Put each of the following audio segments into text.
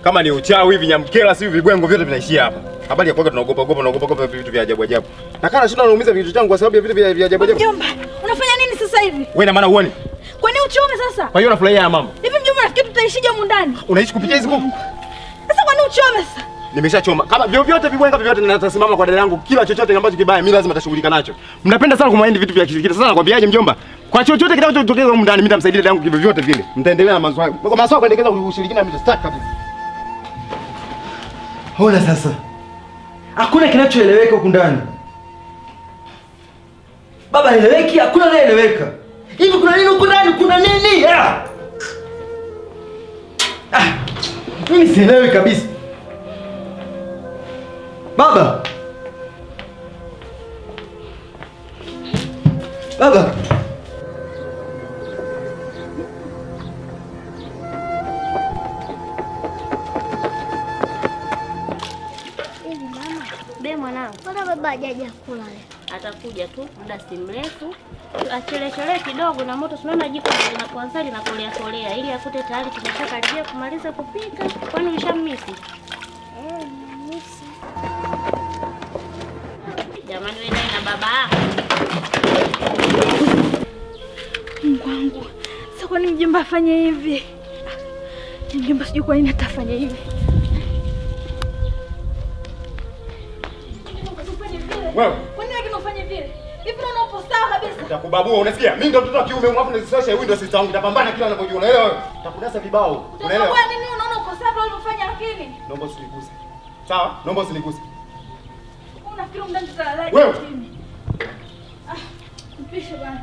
Kama ni uchawi hivi nyamkela si vibwengo vyote vinaishia hapa. Habari ya kuaga tunaogopa ogopa naogopa ogopa vitu vya ajabu ajabu. Na kana shida naumiza vitu changu kwa sababu ya vitu vya ajabu ajabu. Mjomba, unafanya nini sasa hivi? Wewe na maana uone. Kwa nini uchome sasa? Kwa hiyo unafurahia ya mama. Hivi mjomba nafikiri tutaishije humu ndani? Unaishi kupitia hizo kuku? Sasa kwa nini uchome sasa? Nimeshachoma. Kama vyovyote vibwenga vyovyote nitasimama kwa dada yangu, kila chochote ambacho kibaya mimi lazima tashughulika nacho. Mnapenda sana kumaindi vitu vya kishirikina. Sasa nakwambiaje mjomba? Kwa chochote kitakachotokea humu ndani mimi nitamsaidia dada yangu kivyovyote vile. Mtaendelea na maswali. Kwa maswali kuendekeza ushirikina mimi sitaki kabisa. Hola sasa. Hakuna kinachoeleweka huku ndani. Baba haeleweki, hakuna anayeeleweka. Hivi kuna nini huku ndani? Kuna nini? Ah! Ah! Mimi sielewi kabisa. Baba. Baba. Hivi mama, be mwanangu, mbona baba hajaja kula leo? Atakuja tu muda si mrefu. Achelechele kidogo na moto tunaona jiko linapoanza linakolea kolea ili akute tayari tumeshakaribia kumaliza kupika. Kwani ushamisi? Eh, misi. Jamani wewe na baba. Mungu wangu. Sasa kwa nini mjomba afanye hivi? Mjomba sijui kwa nini atafanya hivi. Wewe, kwa nini lakini ufanye vile? Hivi unaona upo sawa kabisa? Nitakubabua, unasikia? Mimi ndo mtoto wa kiume, alafu nisisoshe huyu ndo sister wangu. Nitapambana kila ninapojua, unaelewa wewe? Nitakudasa vibao. Unaelewa? Kwa nini unaona uko sawa ulivyofanya lakini? Naomba usiniguse. Sawa? Naomba usiniguse. Unafikiri ndani tutalala chini? Ah, mpishe bwana.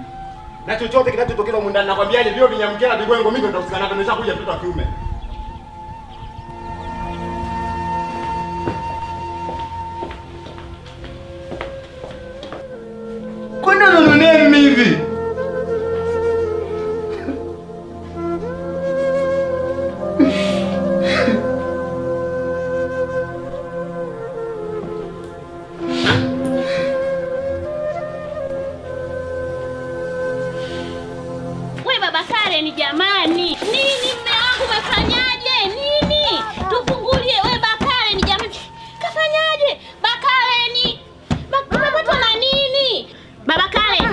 Na chochote kinachotokea humu ndani nakwambiaje, vio vinyamkela vibwengo mimi ndo nitahusika navyo, nimeshakuja mtoto wa kiume. Kwa nini unanionea mimi hivi? Wewe baba Karen jamani, nini mume wangu umefanyaje? Nini? Tufungulie wewe baba Karen jamani. Kafanyaje? Baba Karen. Umepatwa na nini? Baba Karen.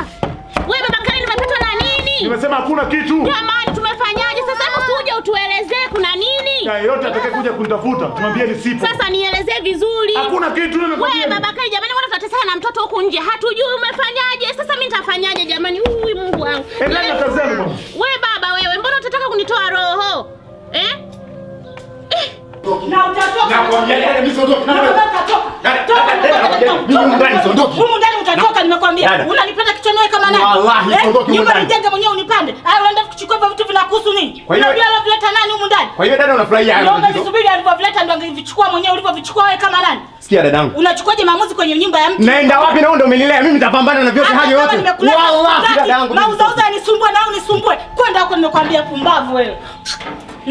Wewe baba Karen umepatwa na nini? Nimesema hakuna kitu. Jamani tumefanyaje? Sasa hebu usije utuelezee kuna nini? Na yeyote atakayekuja kunitafuta, tumwambie ni sipo. Sasa nielezee vizuri. Hakuna kitu nimekwambia. Wewe baba Karen jamani, mbona tunateseka na mtoto huku nje? Hatujui umefanyaje. Sasa mimi nitafanyaje jamani? Huyu Mungu wangu. Endelea na kazi yako bwana. Wewe baba wewe, mbona unataka kunitoa roho? Eh? Na utatoka. Nakwambia dada mimi siondoki. Utatoka. Mimi ndani siondoki. Humu ndani utatoka nimekwambia. Unanipenda kichwani wewe kama nani? Wallahi siondoki humu ndani. Nyumba mwenyewe unipande. Haya unaenda kuchukua hivyo vitu vinakuhusu nini? Unajua alivyovileta nani humu ndani? Kwa hiyo dada unafurahia hayo matatizo? Naomba nisubiri alivyovileta ndio angevichukua mwenyewe ulivyovichukua wewe kama nani? Sikia dadangu. Unachukuaje maamuzi kwenye nyumba ya mtu? Naenda wapi na wewe ndio umenilea? Mimi nitapambana na vyote hayo yote. Wallahi dadangu. Mauzauza nisumbue na unisumbue. Kwenda huko nimekwambia pumbavu wewe.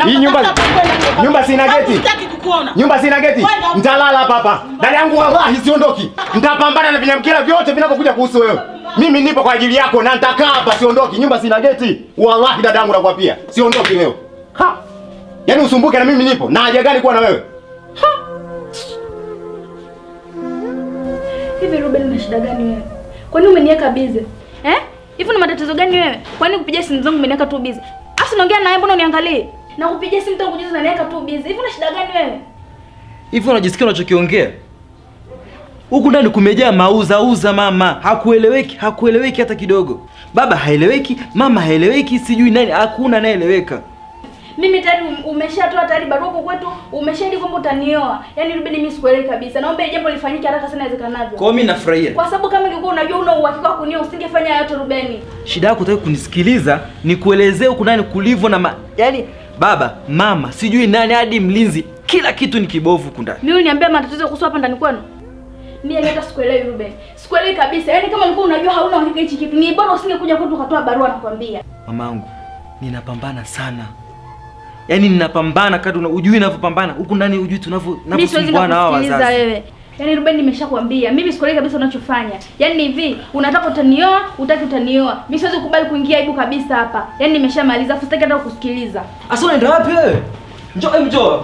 Hii nyumba sina geti. Sitaki kukuona. Nyumba sina geti. Nitalala hapa hapa. Dada yangu wallahi siondoki. Nitapambana na vinyamkela vyote vinavyokuja kuhusu wewe. Mimi nipo kwa ajili yako na nitakaa hapa siondoki. Nyumba sina geti. Wallahi dada yangu nakwapia. Siondoki leo. Ha. Yaani usumbuke na mimi nipo. Na haja gani kuwa na wewe? Ha. Hivi Ruben una shida gani wewe? Kwa nini umeniweka busy? Eh? Hivi una matatizo gani wewe? Kwa nini kupigia simu zangu umeniweka tu busy? Afu naongea naye mbona uniangalie? Na kupigia simu tangu juzi unaniweka tu busy. Hivi una shida gani wewe? Hivi unajisikia unachokiongea? Huku ndani kumejaa mauza uza mama. Hakueleweki, hakueleweki hata kidogo. Baba haeleweki, mama haeleweki, sijui nani, hakuna anayeeleweka. Mimi tayari umeshatoa tayari barua huko kwetu, umeshaidi kwamba utanioa. Yaani Ruben mimi sikuelewi kabisa. Naomba ile jambo lifanyike haraka sana iwezekanavyo. Kwa mimi nafurahia. Kwa sababu kama ingekuwa unajua una uhakika wa kunioa usingefanya yote Ruben. Shida yako utaki kunisikiliza, nikuelezee huku ndani kulivyo na yaani baba, mama, sijui nani hadi mlinzi, kila kitu ni kibovu huku ndani. Mimi uniambia matatizo kuhusu hapa ndani kwenu? Mimi hata sikuelewi Ruben. Sikuelewi kabisa. Yaani kama ulikuwa unajua hauna uhakika hichi kitu, ni bora usingekuja kwetu ukatoa barua nakwambia. Mamangu, ninapambana sana. Yaani ninapambana kadri unajui ninavyopambana. Huku ndani hujui tunavyosumbuana hawa wazazi. Wewe. Yaani Ruben nimeshakwambia, mimi sikuelewi kabisa unachofanya. Yaani hivi, unataka utanioa, utaki utanioa. Mimi siwezi kukubali kuingia aibu kabisa hapa. Yaani nimeshamaliza, afu sitaki hata kukusikiliza. Asa unaenda wapi wewe? Njoo, njoo.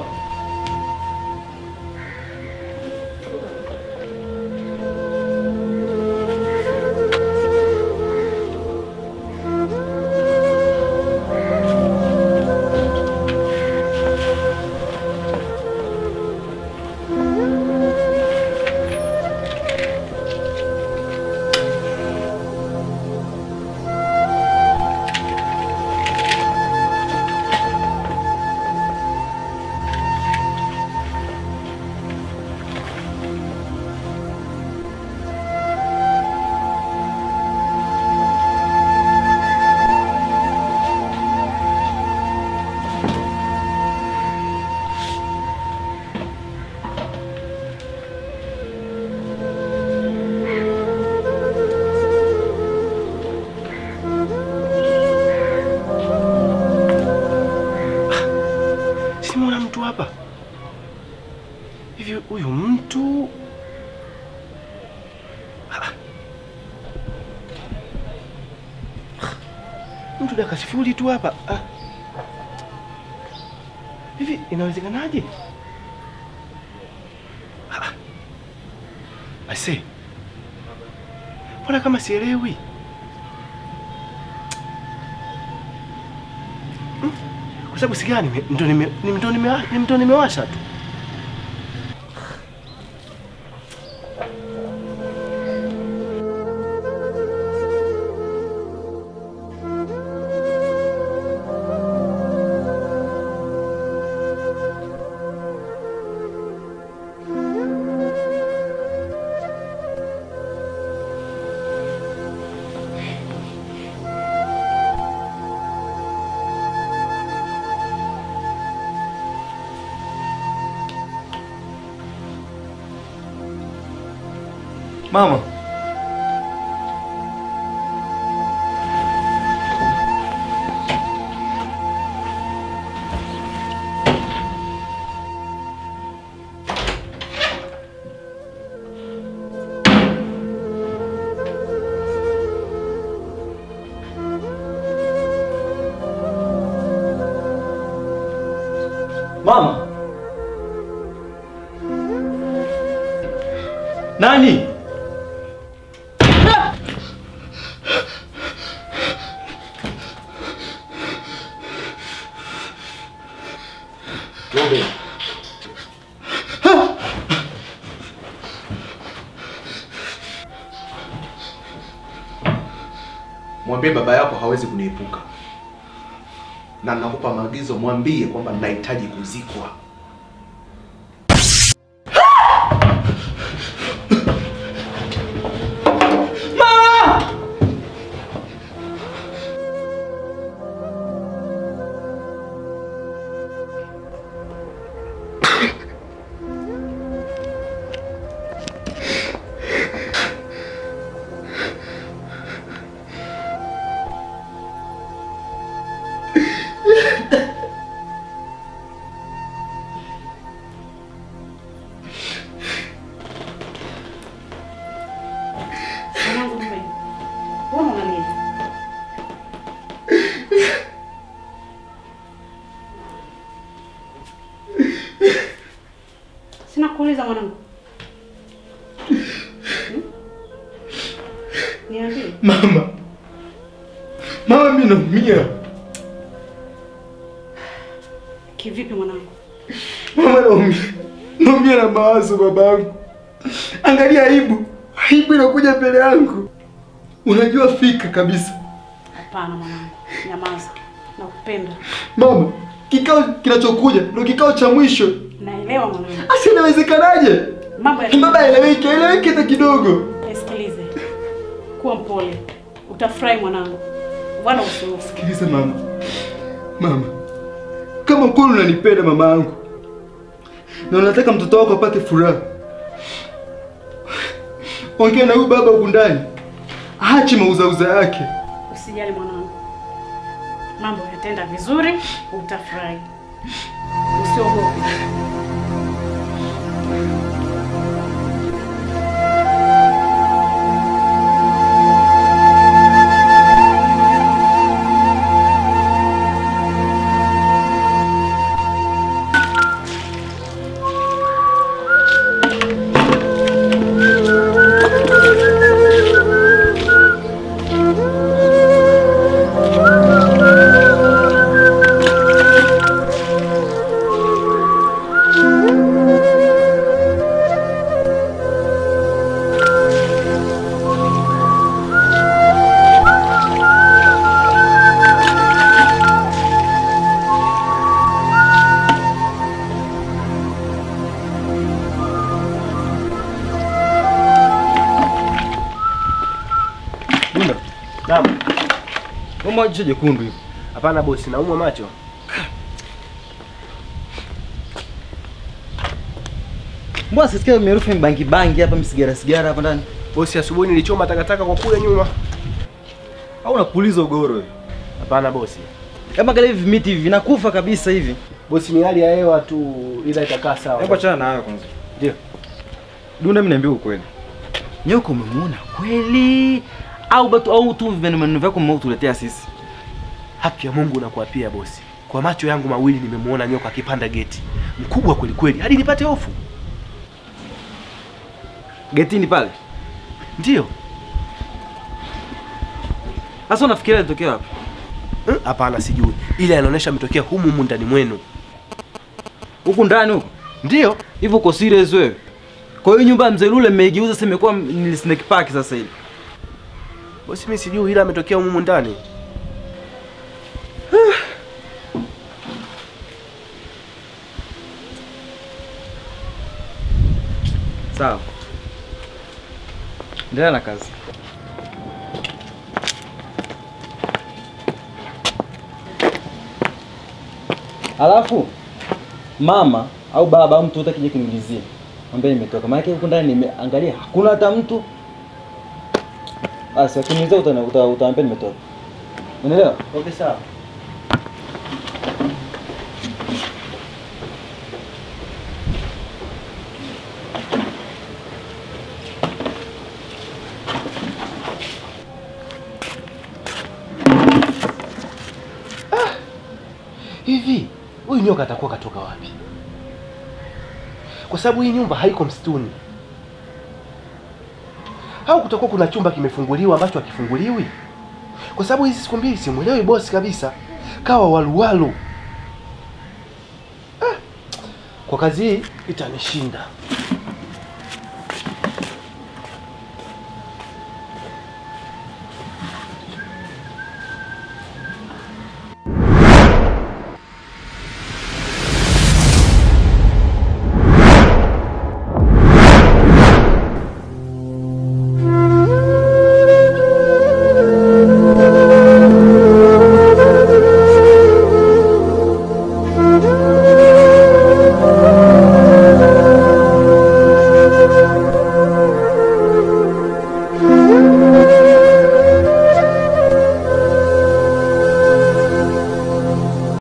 Mtu dakika 0 tu hapa. Ah. Hivi inawezekanaje? Ah. Ase. Mbona kama sielewi? Kwa sababu sigara ndio nimewasha tu. Mama. Mama. Nani? Mwambie baba yako hawezi kuniepuka. Na nakupa maagizo, mwambie kwamba nahitaji kuzikwa. Mama! Sina kuuliza mwanangu. Niambie. Mama. Mama, mimi naumia. Kivipi mwanangu? Mama, naumia. Naumia na mawazo babangu. Angalia aibu. Aibu inakuja mbele yangu. Unajua fika kabisa. Hapana mwanangu, nyamaza. Nakupenda. Mama, kikao kinachokuja ndio kikao cha mwisho. Naelewa mwanangu. Asi inawezekanaje? Mambo ya baba eleweke, eleweke hata kidogo. Nisikilize. Kuwa mpole. Utafurahi mwanangu. Wala usihofu. Sikiliza mama. Mama, kama kweli unanipenda mama yangu na unataka mtoto wako apate furaha, ongea na huyu baba huku ndani. Aache mauzauza yake. Usijali mwanangu. Mambo yataenda vizuri, utafurahi. Usiogope. Mbona jicho jekundu hivi? Hapana bosi, naumwa macho. Mbona sisikia miharufu ya bangi bangi hapa, msigara sigara hapa ndani? Bosi, asubuhi nilichoma takataka kwa kule nyuma. Au unapuliza ugoro wewe? Hapana bosi. Kama kale hivi miti hivi vinakufa kabisa hivi. Bosi, ni hali ya hewa tu, ila itakaa sawa. Hebu achana na hayo kwanza. Ndio. Dunda, mimi niambie ukweli. Nyoka umemuona kweli? Au batu au tu maneno vyako mmeutuletea sisi? Haki ya Mungu nakuapia bosi. Kwa macho yangu mawili nimemuona nyoka akipanda geti. Mkubwa kweli kweli, hadi nipate hofu. Getini pale? Ndio. Sasa unafikiria ilitokea wapi? Hapana sijui. Ile anaonyesha ametokea humu humu ndani mwenu. Huku ndani huko? Ndio. Hivyo uko serious wewe? Kwa hiyo nyumba ya Mzee Lule mmeigeuza sasa imekuwa ni snake park sasa hivi. Bosi mimi sijui ila ametokea humu ndani. Sawa. Endelea na kazi. Alafu mama au baba au mtu wote akija kuniulizia, mwambie nimetoka. Maana huko ndani nimeangalia hakuna hata mtu. Basi akiniuliza utaambia nimetoka. Unaelewa? Okay sawa. Hivi huyu nyoka atakuwa katoka wapi? Kwa sababu hii nyumba haiko msituni. Au kutakuwa kuna chumba kimefunguliwa ambacho hakifunguliwi? Kwa sababu hizi siku mbili simuelewi bosi kabisa. Kawa waluwalu. Kwa kazi hii itanishinda.